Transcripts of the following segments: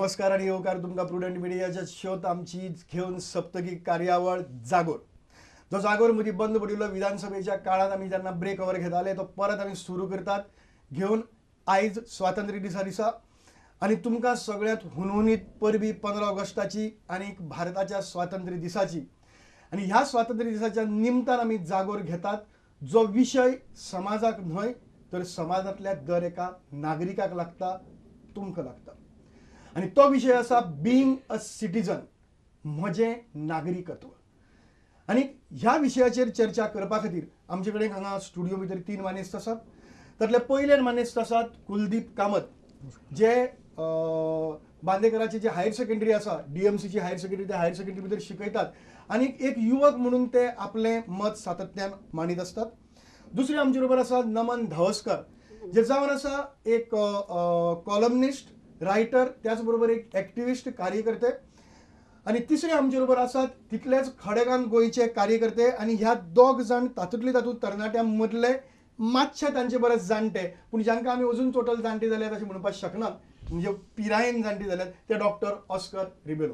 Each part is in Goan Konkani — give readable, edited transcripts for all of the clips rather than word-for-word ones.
नमस्कार आणि येवकार तुमकां प्रुडंट मिडियाच्या शोत आमची घेवन सप्तकी कार्यावळ जागोर. जो जागोर मदीं बंद पडिल्लो विधानसभेच्या काळांत आमी जेन्ना ब्रेक ओवर घेताले तो परत आमी सुरू करतात घेवन आयज स्वातंत्र्य दिसा दिसा आनी तुमकां सगळ्यांत हुनहुनीत परबी 15 ऑगस्टाची आनी भारताच्या स्वातंत्र्य दिसाची. आनी ह्या स्वातंत्र्य दिसाच्या निमतान आमी जागोर घेतात जो विशय समाजाक न्हय तर समाजांतल्या दर एका नागरिकाक लागता, तुमकां लागता. आनी तो विशय आसा बीइंग अ सिटीजन, म्हजें नागरिकत्व. आनी ह्या विशयाचेर चर्चा करपा खातीर आमचे कडेन हांगा स्टुडियो भितर 3 मानेस्त आसात. तातले पयले मानेस्त आसात कुलदीप कामत, जे बांदेकराची जे हायर सेकंडरी आसा, डीएमसीची हायर सेकंडरी, ते हायर सेकंडरी भितर शिकयतात आनी एक युवक म्हणून ते आपलें मत सातत्यान मांडीत आसतात. दुसरे आमचे बरोबर आसा नमन धावस्कर, जे जावन आसा एक कॉलमनिस्ट, रायटर, त्याच बरोबर एक एक्टिविस्ट कार्यकर्ते. आनी तिसरे आमचे बरोबर आसात तितलेच खडेगांत गोंयचे कार्यकर्ते. आनी ह्या दोग जाण तातूंतले तातूंत तरणाट्यां मदले मातशे तांचे बरेच जाणटे, पूण जांकां आमी अजून टोटल जाणटे जाल्यात अशें म्हणपाक शकनात, म्हणजे पिरायेन जाणटे जाल्यात, ते डॉक्टर ऑस्कर रिबेलो.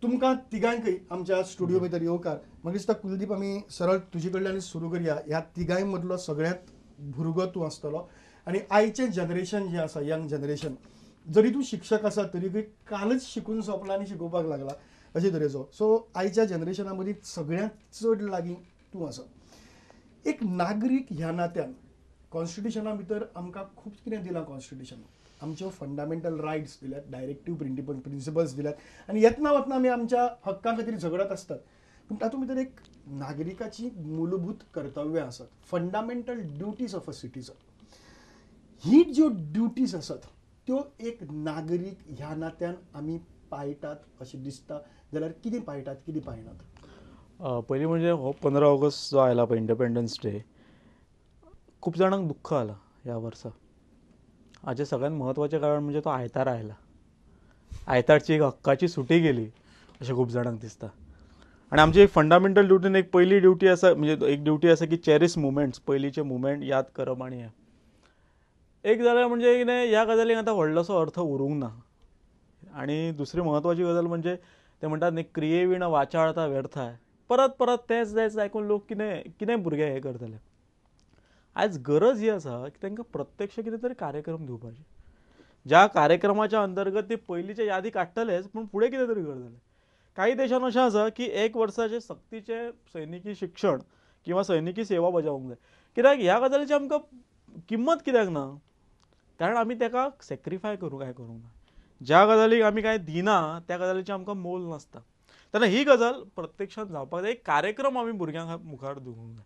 तुमकां तिगांकय आमच्या स्टुडियो भितर येवकार. म्हाका दिसता कुलदीप आमी सरळ तुजे कडल्यान सुरू करया. ह्या तिगांय मदलो सगळ्यांत भुरगो तूं आसतलो आनी आयचें जनरेशन जें आसा, यंग जनरेशन, जरी तूं शिक्षक आसा तरीकय कालच शिकून सोंपला आनी शिकोवपाक लागला अशे तरेचो. सो आयच्या जनरेशना मदीं सगळ्यांत चड लागीं तूं आसा. एक नागरीक ह्या नात्यान कॉन्स्टिट्युशना भितर आमकां खूब कितें दिलां. कॉन्स्टिट्युशन आमच्यो फंडामेंटल रायट्स दिल्यात, डायरेक्टीव प्रिंसिपल्स दिल्यात आनी येतना वतना आमी आमच्या हक्कां खातीर झगडत आसतात. पूण तातूंत भितर एक नागरिकाची मूलभूत कर्तव्यां आसात, fundamental duties of a citizen. ही ज्यो ड्युटीज आसात त्यो एक नागरीक ह्या नात्यान आमी पाळटात अशें दिसता जाल्यार कितें पाळटात, कितें पाळनात? पयलीं म्हणजे हो 15 ऑगस्ट जो आयला पळय, इंडिपेंडन्स डे, खूब जाणांक दुख्ख आलां ह्या वर्सा. हाचें सगळ्यांत म्हत्वाचें कारण म्हणजे तो आयतार आयला. आयतारची एक हक्काची सुटी गेली अशें खूब जाणांक दिसता. आनी आमची एक फंडामेंटल ड्युटीन एक पयली ड्युटी आसा, म्हणजे एक ड्युटी आसा की चेरीश मुवमेंट्स, पयलींचे मुवमेंट याद करप. आनी हें एक जाल्यार म्हणजे कितें, ह्या गजालींक आतां व्हडलोसो अर्थ उरूंक ना. आनी दुसरी म्हत्वाची गजाल म्हणजे ते म्हणटात न्ही, क्रियेविण वाचाळता व्यर्थाय. परत परत तेंच तेंच आयकून लोक कितें कितें भुरगे हें करतले. आयज गरज ही आसा की तांकां प्रत्यक्ष कितें तरी कार्यक्रम दिवपाचे, ज्या कार्यक्रमाच्या अंतर्गत ते पयलींचे यादी काडटलेच, पूण फुडें कितें तरी करतले. काही देशान अशें आसा की एक वर्साचें सक्तीचें सैनिकी शिक्षण किंवा सैनिकी सेवा बजावंक जाय. कित्याक ह्या गजालीची आमकां किंमत कित्याक ना, कारण आमी ताका सॅक्रिफाय करूं काय करूंक ना. ज्या गजालीक आमी कांय दिना त्या गजालीचें आमकां मोल नासता. तेन्ना ही गजाल प्रत्यक्षांत जावपाक जाय. एक कार्यक्रम आमी भुरग्यांक मुखार दवरूंक जाय.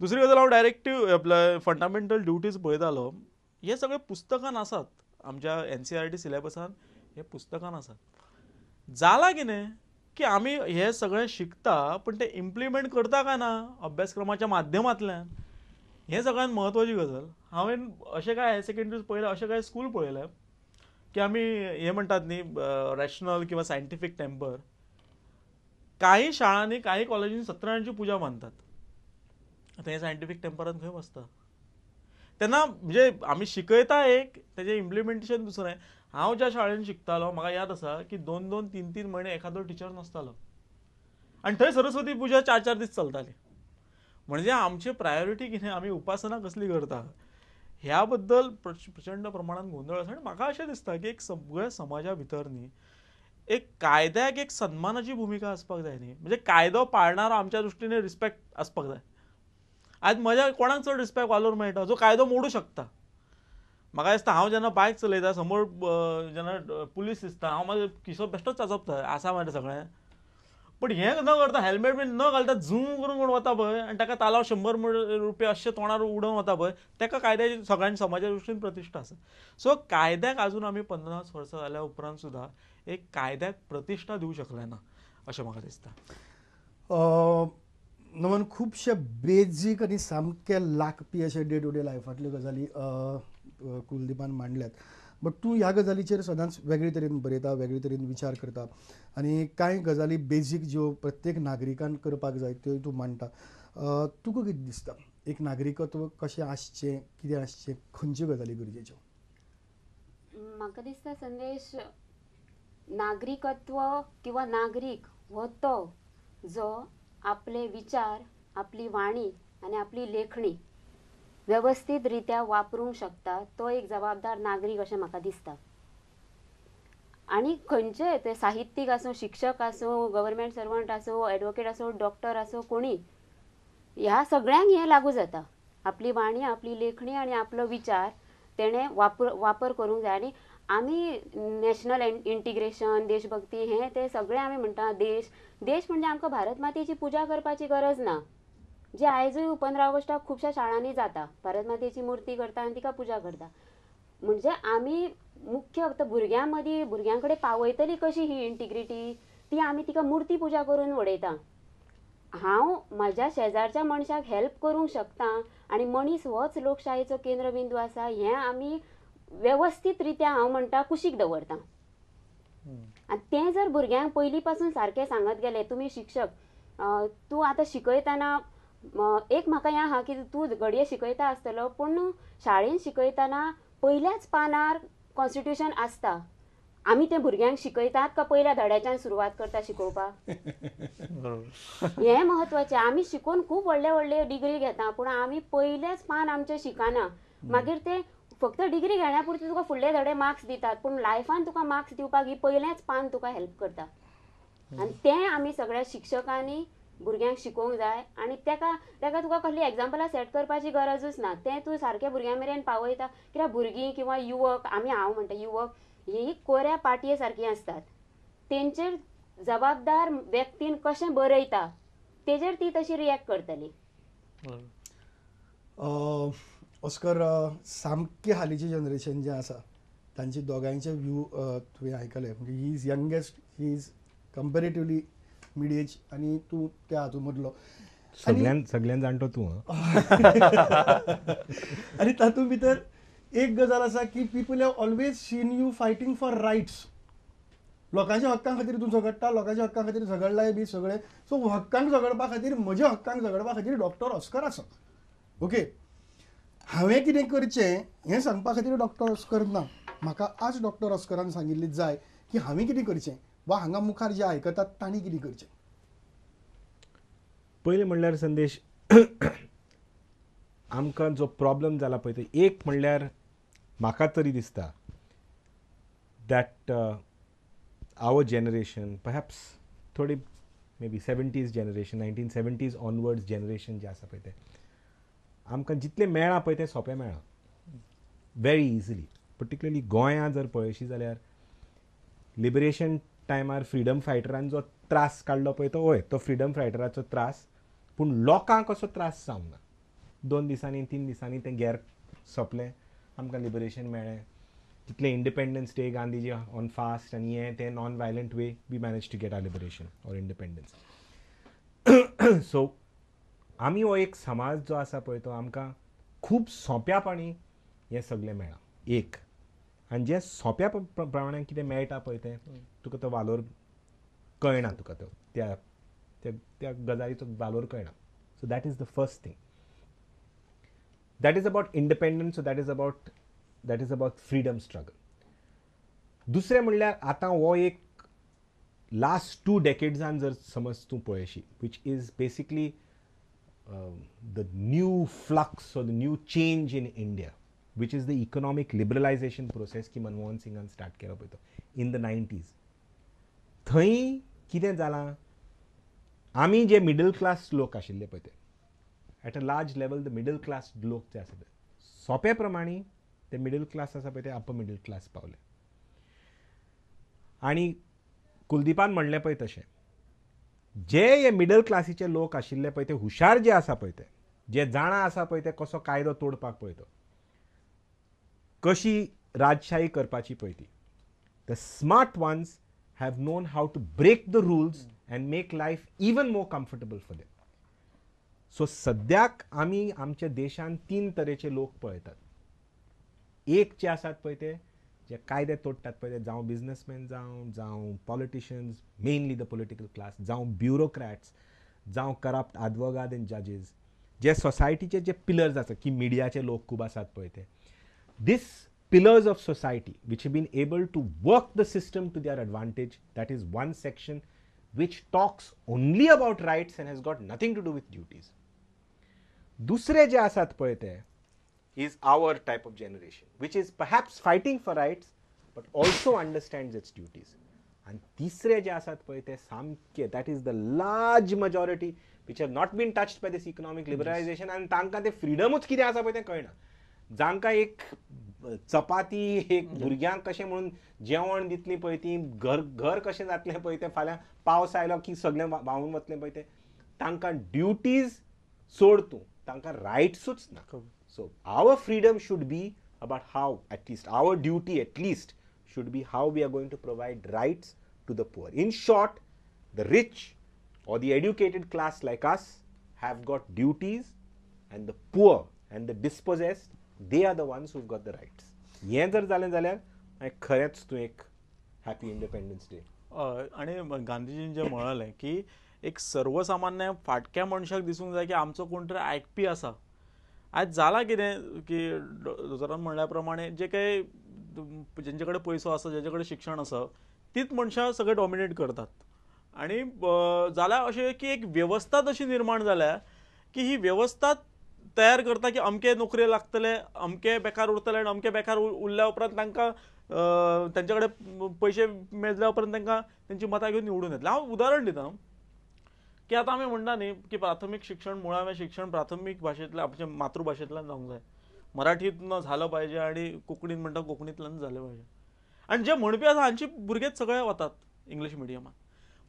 दुसरी गजाल, हांव डायरेक्टीव आपल्या फंडामेंटल ड्युटीज पळयतालो. हे सगळे पुस्तकान आसात, आमच्या NCERT सिलेबसान हे पुस्तकान आसात. जालां कितें की आमी हे सगळें शिकता पूण ते इम्प्लिमेंट करता काय ना अभ्यासक्रमाच्या माध्यमांतल्यान, हें सगळ्यांत म्हत्वाची गजाल. हांवें अशें कांय हायर सेकेंडरीज पळयलें, अशें कांय स्कूल पळयलें की आमी हें म्हणटात न्ही रॅशनल किंवा सायंटिफीक टेम्पर, कांय शाळांनी कांय कॉलेजींनी सत्यनारायणाची पुजा मानतात. आतां हें सायंटिफीक टेम्परान खंय बसता? तेन्ना म्हणजे आमी शिकयता एक, तेजें इम्प्लिमेंटेशन दुसरें. हांव ज्या शाळेन शिकतालो म्हाका याद आसा की 2 2 3 3 म्हयने एखादो टिचर नासतालो आनी थंय सरस्वती पुजा 4 4 दीस चलताली. म्हणजे आमची प्रायोरिटी कितें, आमी उपासना कसली करता ह्या बद्दल प्रचंड प्रमाणान गोंदळ आसा. आनी म्हाका अशें दिसता की एक सगळ्या समाजा भितर न्ही एक कायद्याक एक सन्मानाची भुमिका आसपाक जाय न्ही. म्हणजे कायदो पाळणारो आमच्या दृश्टीने रिस्पेक्ट आसपाक जाय. आयज म्हज्या कोणाक चड रिस्पेक्ट वालोर मेळटा जो कायदो मोडूं शकता. म्हाका दिसता हांव जेन्ना बायक चलयता, समोर जेन्ना पुलीस दिसता, हांव म्हाजो किसो बेश्टोच चाचपता, आसा मरे सगळें. पूण हें न करता, हेल्मेट बीन न घालता झूम करून कोण वता पळय आनी ताका तालाव 100 रुपया अशें तोंडार उडोवन वता पळय, ताका कायद्याची सगळ्यांनी समाजा दृश्टीन प्रतिश्ठा आसा. सो कायद्याक आजून आमी 50 वर्सां जाल्या उपरांत सुद्दां एक कायद्याक प्रतिश्ठा दिवं शकले ना अशें म्हाका दिसता. नमन, खुबशे बेजीक आनी सामके लागपी अशे डे टू डे लायफांतल्यो गजाली कुलदीपान मांडल्यात. बट तूं ह्या गजालीचेर सदांच वेगळे तरेन बरयता, वेगळे तरेन विचार करता आनी कांय गजाली बेजीक ज्यो प्रत्येक नागरिकान करपाक जाय त्यो तूं मांडटा. तुका कितें दिसता एक नागरिकत्व कशें आसचें, कितें आसचें, खंयच्यो गजाली गरजेच्यो? म्हाका दिसता संदेश, नागरिकत्व किंवा नागरीक हो तो जो आपले विचार, आपली वाणी आनी आपली लेखणी वेवस्थीत रित्या वापरूंक शकता, तो एक जबाबदार नागरीक अशें म्हाका दिसता. आनी खंयचे ते साहित्यीक आसूं, शिक्षक आसूं, गव्हर्मेंट सर्वंट आसूं, एडवोकेट आसूं, डॉक्टर आसूं, कोणी, ह्या सगळ्यांक हें लागू जाता. आपली वाणी, आपली लेखणी आनी आपलो विचार तेणें वापर करूंक जाय. आनी आमी नॅशनल इंटिग्रेशन, देशभक्ती हें तें सगळें आमी म्हणटा. देश देश म्हणजे आमकां भारत मातेची पुजा करपाची गरज ना, जे आयजूय 15 ऑगस्टाक खुबश्या शाळांनी जाता, भारत मातेची मुर्ती करता आनी तिका पुजा करता. म्हणजे आमी मुख्य फक्त भुरग्यां मदीं, भुरग्यां कडेन पावयतली कशी ही इंटिग्रिटी, ती आमी तिका मुर्ती पुजा करून उडयता. हांव म्हज्या शेजारच्या मनशाक हेल्प करूंक शकता आनी मनीस होच लोकशायेचो केंद्रबिंदू आसा हें आमी वेवस्थीत रित्या हांव म्हणटा कुशीक दवरता. आनी तें जर भुरग्यांक पयलीं पासून सारकें सांगत गेलें, तुमी शिक्षक, तूं आतां शिकयतना एक म्हाका हें आहा की तूं घडये शिकयता आसतलो, पूण शाळेन शिकयतना पयल्याच पानार कॉन्स्टिट्युशन आसता. आमी तें भुरग्यांक शिकयतात का पयल्या धड्याच्यान सुरवात करता शिकोवपाक? हें म्हत्वाचें. आमी शिकोवन खूब व्हडले व्हडले डिग्री घेता, पूण आमी पयलेच पान आमचें शिकना. मागीर तें फक्त डिग्री घेण्या पुरती तुका फुडले धडे मार्क्स दितात, पूण लायफान तुका मार्क्स दिवपाक ही पयलेंच पान तुका हेल्प करता. आनी तें आमी सगळ्या शिक्षकांनी भुरग्यांक शिकोवंक जाय. आनी तेका तेका तुका कसली एग्जाम्पलां सेट करपाची गरजूच ना, तें तूं सारकें भुरग्यां मेरेन पावयता. कित्याक भुरगीं किंवा युवक, आमी हांव म्हणटा युवक ही कोऱ्या पाटये सारकीं आसतात, तेंचेर जबाबदार व्यक्तीन कशें बरयता तेजेर ती तशी रिएक्ट करतली. ऑस्कर, सामकी हालींची जनरेशन जें आसा तांचे दोगांयचे व्यू तुवें आयकले, म्हणजे he is youngest, he is comparatively mid age आनी तूं त्या हातूंत मदलो सगळ्यान सगळ्यान जाणटो तूं. आनी तातूंत भितर एक गजाल आसा की people have always seen you fighting for rights. लोकांच्या हक्कां खातीर तूं झगडटा, लोकांच्या हक्कां खातीर झगडलाय बी सगळें. सो हक्कांक झगडपा खातीर, म्हज्या हक्कांक झगडपा खातीर डॉक्टर ऑस्कर आसा. ओके, हांवें कितें करचें हें सांगपा खातीर डॉक्टर ऑस्कर ना. म्हाका आज डॉक्टर ऑस्करान सांगिल्ली जाय की हांवें कितें करचें वा हांगा मुखार जे आयकतात तांणी कितें करचें. पयलें म्हणल्यार संदेश, आमकां जो प्रॉब्लम जाला पळय तो एक म्हणल्यार म्हाका तरी दिसता that our generation, perhaps थोडी may be 70s generation, 1970s onwards generation जें आसा पळय तें आमकां जितलें मेळ्ळां पळय तें सोंपें मेळ्ळां वेरी इजिली. पर्टिक्युलरली गोंयांत जर पळयशी जाल्यार लिबरेशन टायमार फ्रिडम फायटरान जो त्रास काडलो पळय तो, हय तो फ्रिडम फायटराचो त्रास, पूण लोकांक असो त्रास जावंक ना. 2 दिसांनी 3 दिसांनी तें गेर सोंपलें, आमकां लिबरेशन मेळ्ळें. तितलें Independence Day, Gandhiji on fast आनी हें तें non violent way we manage to get our liberation or independence. So आमी हो एक समाज जो आसा पळय तो आमकां खूब सोंप्यापणी हें सगळें मेळ्ळां एक. आनी जें सोंप्या प्रमाणे कितें मेळटा पळय तें तुका तो वालोर कळना, तुका तो त्या त्या गजालीचो वालोर कळना. So that is the first thing. That is about independence. So that is about freedom struggle. दुसरें म्हणल्यार आतां हो एक लास्ट 2 डेकेड्सान जर समज तूं पळयशी, which is basically the new flux or the new change in India, which is the economic liberalisation process की मनमोहन सिंगान स्टार्ट केलो पळय तो इन the 90s. थंय कितें जालां, आमी जे मिडल क्लास लोक आशिल्ले पळय ते at a large level the middle class लोक जे आसा पळय सोंपे प्रमाणे ते मिडल क्लास आसा पळय ते अपर मिडल क्लास पावले. आनी कुलदीपान म्हणलें पळय तशें, जे हे मिडल क्लासीचे लोक आशिल्ले पळय ते हुशार जे आसा पळय ते जे जाणा आसा पळय ते कसो कायदो तोडपाक पळय तो, कशी राजशाही करपाची पळय ती, the smart ones have known how to break the rules and make life even more comfortable for them. So सद्याक आमी आमच्या देशांत 3 तरेचे लोक पळयतात. एक जे आसात पळय ते जे कायदे तोडटात पळय ते, जावं बिजनसमॅन, जावं politicians, mainly the political class, जावं ब्युरोक्रॅट्स, जावं करप्ट आदवोगाद एंड जजीस, जे सोसायटीचे जे पिलर्स आसात की मिडियाचे लोक खूब आसात पळय ते. This pillars of society which have been able to work the system to their advantage. That is one section which talks only about rights and has got nothing to do with duties. दुसरे जे आसात पळय ते is our type of generation which is perhaps fighting for rights but also understands its duties. आनी तिसरे जे आसात पळय ते सामके, that is the large majority which have not been touched by this economic liberalization. आनी तांकां ते फ्रिडमूच कितें आसा पळय तें कळना. जांकां एक चपाती, एक भुरग्यांक कशें म्हणून जेवण दितलीं पळय ती, घर घर कशें जातलें पळय तें, फाल्यां पावस आयलो की सगळें व्हांवून वतलें पळय तें, तांकां ड्युटीज सोड तूं, तांकां रायट्सूच ना. So our freedom should be about how, at least our duty at least should be how we are going to provide rights to the poor. In short, the rich or the educated class like us have got duties, and the poor and the dispossessed, they are the ones who've got the rights. हें जर जालें जाल्यार मागीर खरेंच तूं एक हॅपी इंडिपेंडन्स डे. आनी गांधीजीन जें म्हळें की एक सर्वसामान्य फाटक्या मनशाक दिसूंक जाय की आमचो कोण तरी आयकपी आसा. आयज जालां कितें की दोतोरान म्हणल्या प्रमाणे जे काही जेंचे कडेन पयसो आसा, जेंचे कडेन शिक्षण आसा, तीच मनशां सगळें डॉमिनेट करतात. आनी जाल्यार अशें की एक वेवस्था तशी निर्माण जाल्या की ही वेवस्था तयार करता की अमके नोकरे लागतले, अमके बेकार उरतले, आनी अमके बेकार उरल्या उपरांत तांकां तांचे कडेन पयशे मेजल्या उपरांत तांकां तेंची मतां घेवन निवडून येतले. हांव उदाहरण दिता की आतां आमी म्हणटा न्ही की प्राथमीक शिक्षण, मुळावें शिक्षण प्राथमीक भाशेंतल्यान, आमच्या मातृभाशेंतल्यान जावंक जाय, मराठींतन झालं पाहिजे आणि कोंकणीन म्हणटा कोंकणींतल्यान झालं पाहिजे. आनी जे म्हणपी आसा हांची भुरगेच सगळे वतात इंग्लीश मिडियमात.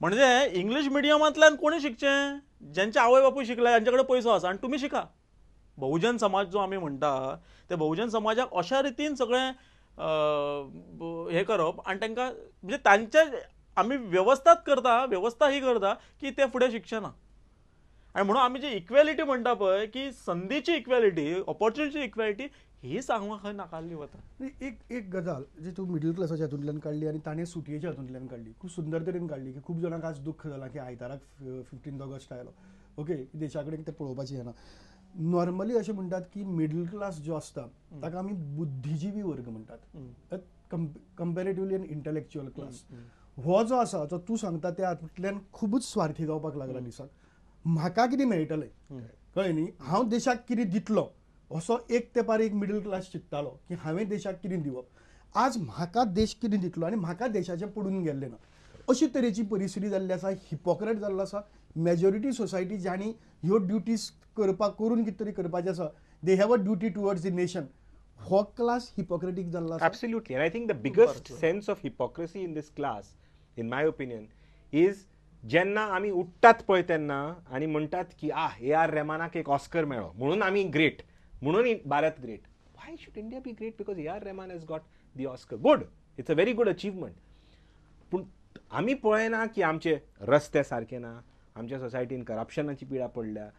म्हणजे इंग्लीश मिडियमांतल्यान कोणी शिकचें? ज्यांचे आवय बापूय शिकले, हांचे कडेन पयसो आसा, आनी तुमी शिका. बहुजन समाज जो आमी म्हणटा ते बहुजन समाजाक अशा रितीन सगळें हें करप आनी तांकां म्हणजे तांचे आमी वेवस्थाच करता, वेवस्था ही करता की ते फुडें शिकचे ना. आनी म्हणून आमी जी इक्वेलिटी म्हणटा पळय की संदीची इक्वेलिटी, ऑपॉर्च्युनिटी इक्वेलिटी ही सांगूंक खंय नाकारली वता. एक एक गजाल जी तूं मिडल क्लासाच्या हातूंतल्यान काडली आनी ताणें सुटयेच्या हातूंतल्यान काडली, खूब सुंदर तरेन काडली की खूब जाणांक आज दुख्ख जालां की आयताराक 15 ऑगस्ट आयलो, ओके, देशा कडेन तें पळोवपाचें येना. नॉर्मली अशें म्हणटात की मिडल क्लास जो आसता ताका आमी बुद्धिजिवी वर्ग म्हणटात, कंपेरेटिवली एन इंटलेक्च्युअल क्लास. हो जो आसा जो तूं सांगता त्या हातूंतल्यान खुबूच स्वार्थी जावपाक लागला दिसाक. म्हाका कितें मेळटलें, कळ्ळें न्ही, हांव देशाक कितें दितलो असो एक तेंपार एक मिडल क्लास चिंत्तालो की हांवें देशाक कितें दिवप, आज म्हाका देश कितें दितलो आनी म्हाका देशाचें पडून गेल्लें ना. अशी तरेची परिस्थिती जाल्ली आसा, हिपोक्रेट जाल्लो आसा. मेजॉरिटी सोसायटी जांणी ह्यो ड्युटीज करपाक करून कितें तरी करपाचें आसा, they have a duty towards the nation, हो क्लास हिपोक्रेटीक जाल्लो आसा. Absolutely. And I think the biggest sense of hypocrisy in this class, in my opinion, is जेन्ना आमी उठ्ठात पळय तेन्ना आनी म्हणटात की आ ए आर रेहमानाक एक ऑस्कर मेळ्ळो म्हणून आमी ग्रेट, म्हणून Bharat great. Why should India be great because A R Rahman has got the Oscar? Good, it's a very good achievement. पूण आमी पळयना की आमचे रस्ते सारके ना, आमच्या सोसायटीन करप्शनाची पिडा पडल्या,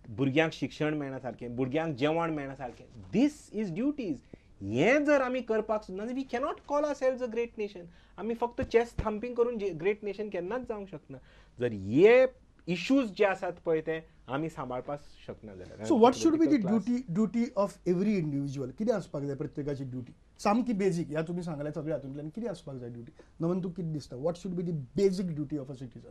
भुरग्यांक शिक्षण मेळना सारकें, भुरग्यांक जेवण मेळना सारकें. This is duties. हें जर आमी करपाक सोदना, we cannot call ourselves a great nation. आमी फक्त चेस्ट थंपींग करून ग्रेट नेशन केन्नाच जावंक शकना. जर हे इश्यूज जे आसात पळय ते आमी सांबाळपाक शकना जाल्यार. So what should be the duty of every individual? कितें आसपाक जाय प्रत्येकाची ड्युटी सामकी बेजीक? ह्या तुमी सांगल्या सगळ्या हातूंतल्यान कितें आसपाक जाय ड्युटी? नमन, तूं कितें दिसता, what should be the basic duty of a citizen?